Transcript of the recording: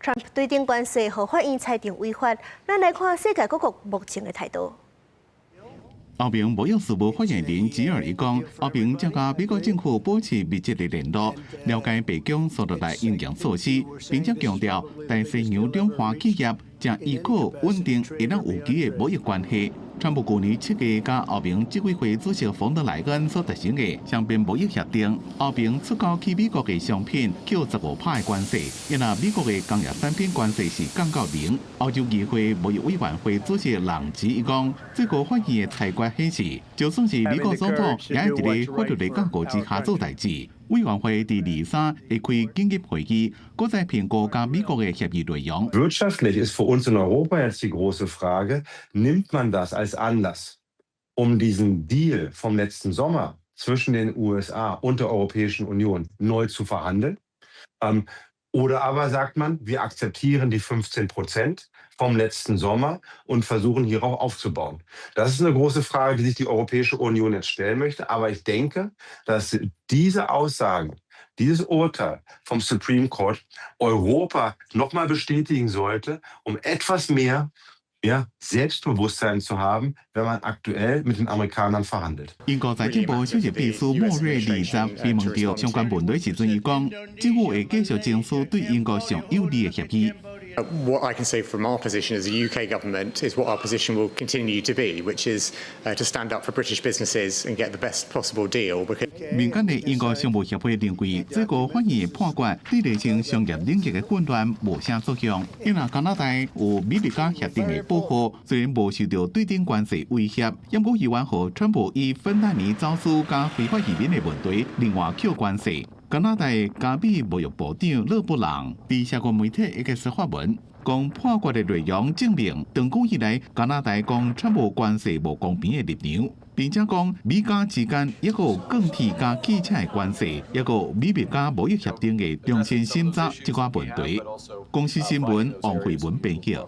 Trump 對頂關稅予法院裁定違法，咱來看世界各國目前的態度。歐盟貿易事務發言人吉爾伊講，歐盟正佮美國政府保持密切的聯絡，了解白宮所落來應變措施，並且強調大西洋兩岸企業正依靠穩定會當有機的貿易關係。川普舊年7月佮歐盟執委會主席馮德萊恩所達成的雙邊貿易協定，歐盟出口去美國的商品扣15趴的關稅，因為美國的工業產品關稅是降到零。歐洲議會貿易委員會主席朗吉伊講，最高法院的裁決顯示，就算是美國總統，也會佇咧法律的架構之下做代誌。委員會佇23會開緊急會議，閣再評估佮美國的協議內容。 Wirtschaftlich ist für uns in Europa jetzt die große Frage: Nimmt man das als Anlass, um diesen Deal vom letzten Sommer zwischen den USA und der Europäischen Union neu zu verhandeln? Oder aber sagt man, wir akzeptieren die 15% vom letzten Sommer und versuchen, hierauf aufzubauen? Das ist eine große Frage, die sich die Europäische Union jetzt stellen möchte. Aber ich denke, dass diese Aussagen, dieses Urteil vom Supreme Court Europa nochmal bestätigen sollte, um etwas mehr, ja, Selbstbewusstsein zu haben, wenn man aktuell mit den Amerikanern verhandelt. 英國財政部首席秘書莫瑞20被問到相關問題時陣，伊講政府會繼續爭取對英國上有利的協議。 What I can say from our position as a UK government is what our position will continue to be, which is to stand up for British businesses and get the best possible deal. Because 民間的英國商務協會認為，最高法院判決對釐清商業領域的混亂無啥作用。因為加拿大有美墨加協定的保護，雖然無受到對等關稅威脅，毋過猶原予川普以芬太尼走私佮非法移民的問題，另外扣關稅。加拿大加美貿易部長勒布朗佇社交媒體 X 發文，講判決的內容證明，長久以來加拿大講川普關稅無公平的立場，並且講美加之間一個鋼鐵佮汽車的關稅，一個美墨加貿易協定的重新審查這寡問題。公視新聞王慧文編譯。